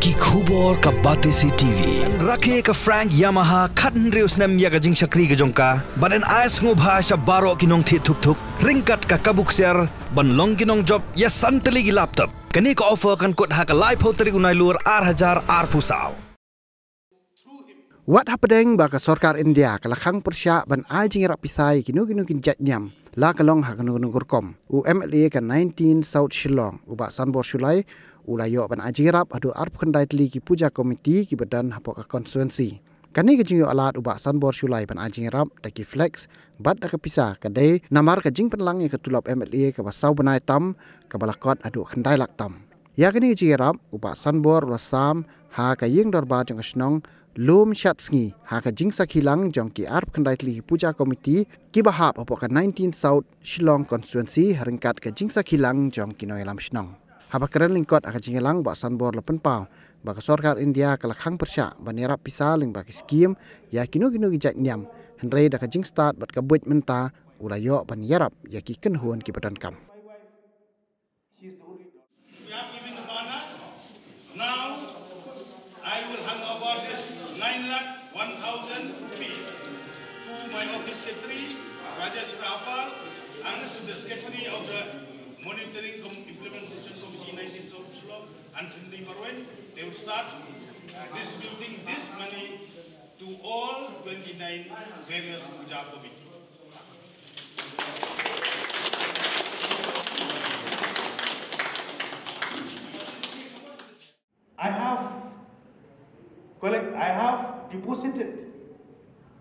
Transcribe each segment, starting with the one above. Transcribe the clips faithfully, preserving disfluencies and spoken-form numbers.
Ki khubor ka Batesi T V. Rakhe ka Frank Yamaha khathynriew snem ïa ka jingshakri ka jong ka. Bad yn ai sngewbha sha baroh ki nongthied thuk thuk ryngkat ka kabu ksiar ban long ki nongjop ïa san tylli ki laptop. Kane ka offer kan kut ha ka laiphew tarik u Nailur ar hajar arphew saw. Wat hapdeng ba ka sorkar India ka la khang pyrshah ban ai jingïarap pisa ïa kino kino ki jait niam, la ka long ha kano kano ka rukom, u M L A ka nineteen South Shillong, u Bah Sanbor Shullai, u la ïoh ban ai jingïarap haduh arphew khyndai tylli ki puja committee kiba don hapoh ka constituency. Kane ka jingïoh lad u Bah Sanbor Shullai ban ai jingïarap da ki flex bad da ka pisa ka dei namar ka jingpynlang ïa ka tulop M L A kaba saw bnai tam, kaba la kot haduh khyndai lak tam. Ïa kane ka jingïarap u Bah Sanbor u la sam ha ka ïing dorbar jong ka shnong Lumshatsngi ha ka jingsakhi lang jong ki arphew khyndai tylli ki puja committee kiba hap hapoh ka nineteen South Shillong constituency, ha ryngkat ka jingsakhi lang jong ki nongïalam shnong. Haba kren lyngkot ha ka jingïalang, u Bah Sanbor u la pynpaw ba ka sorkar India ka la khang pyrshah ban ïarap pisa lyngba ki skim ïa kino kino ki jait niam, hynrei da ka jingstad bad ka buit mynta u la ïoh ban ïarap ïa ki kynhun kiba donkam. We have given the banner. Now, I will hand over this nine lakh one thousand rupees to my office secretary, Rajesh Rahpal, and to the secretary of the Monitoring Com-, Implementation Committee nineteen South Shillong, Anthony Barwin. They will start, uh, distributing this money to all twenty-nine various puja committee. I have collect, I have deposited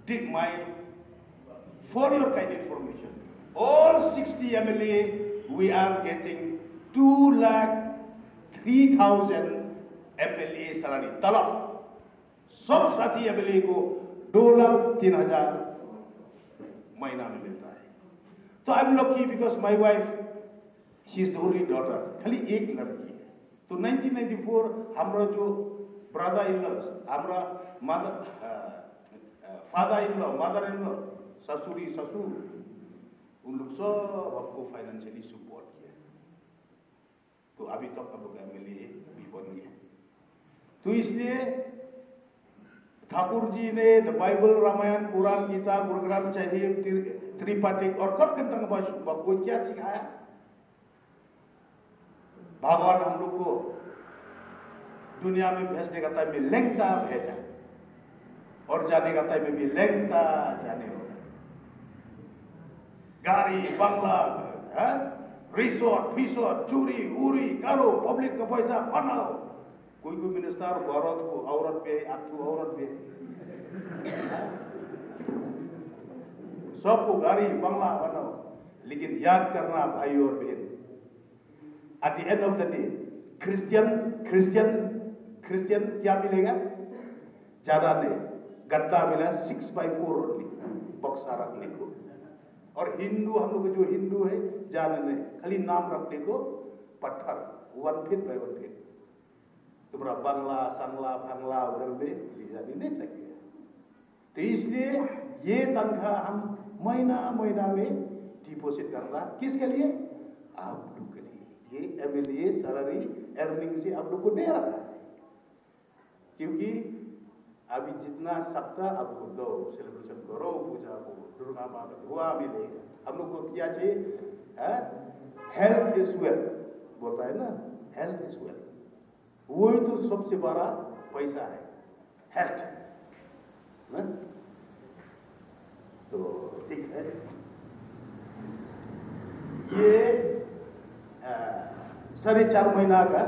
the, my, for your kind information, all sixty M L A, we are getting two lakh three thousand M L A salary, talab. सब साथी M L A को दो लाख तीन हजार महीना में मिलता है। तो I am lucky because my wife, she is the only daughter, खाली एक लड़की है। तो नाइनटीन नाइंटी फ़ोर हमरा जो ब्रदर इन लॉ, हमरा मदर, फादर इन लॉ, मदर इन लॉ, ससुरी ससुर, उन लोग सब हमको फाइनेंशियली सपोर्ट किया। तो अभी तक हम लोग का एमएलए भी बन गया। तो इसलिए ठाकुर जी ने द बाइबल, रामायण, कुरान, गीता, गुरु ग्रंथ साहिब, त्रि-, त्रिपिटक और कट कंठन बा, बा को क्या सिखाया? भगवान हम लोग को दुनिया में भेजने का टाइम में लैंगता भेजा और जाने का टाइम में भी लैंगता जाने होगा। गाड़ी, बंगला, हैं? रिसोर्ट, फिसोर्ट, चूड़ी, उड़ी करो, पब्लिक का पैसा बनाओ। कोई कोई मिनिस्टर भारत को औरत पे, आप तो औरत पे। सबको गाड़ी, बंगला बनाओ, लेकिन याद करना भाई और बहन, at the end of the day, Christian, Christian, Christian क्या मिलेगा? ज्यादा नहीं, गद्दा मिला six by four only, बक्सा रखने को। और हिंदू, हम लोग जो हिंदू है, ज्यादा नहीं, खाली नाम रखने को पत्थर, one feet by one feet। तुम्हारा बंगला, संगला, फंगला उधर में वीजा भी नहीं सकेगा। तो इसलिए ये तनख्वाह हम महीना, महीना में डिपॉजिट करता। किसके लिए? आप लोग के लिए। ये एमएलए सैलरी अर्निंग से आप लोग को दे रहा है। क्योंकि अभी जितना सकता आप लोग दो, सेलिब्रेशन करो, पूजा को, दुर्गा माँ का दुआ मिले। हम लोग को क्या चाहिए? है? Health is wealth बोलता है ना, health is wealth। वही तो सबसे बड़ा पैसा है, हेल्थ। ना? तो ठीक है, ये, अ, साढ़े चार महीना का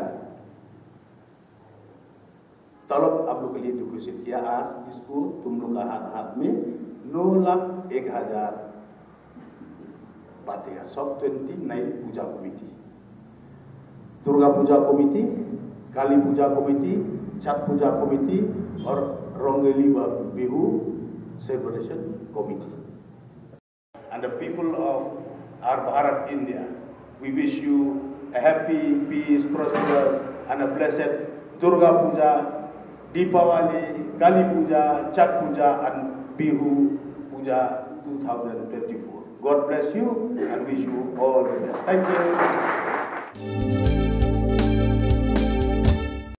तलब आप लोग के लिए डिपॉजिट किया। आज इसको तुम लोग का हाथ, हाथ में नौ लाख एक हजार बांटेगा, सब ट्वेंटी नाइन पूजा कमेटी, दुर्गा पूजा कमेटी, काली पूजा कमेटी, छठ पूजा कमेटी और रंगोली व बिहू सेलिब्रेशन कमेटी। And the people of our Bharat India, we wish you a happy, peace, prosperous and a blessed Durga Puja, Deepavali, Kali Puja, Chhat Puja and Bihu Puja two thousand twenty-four. God bless you and wish you all the best. Thank you.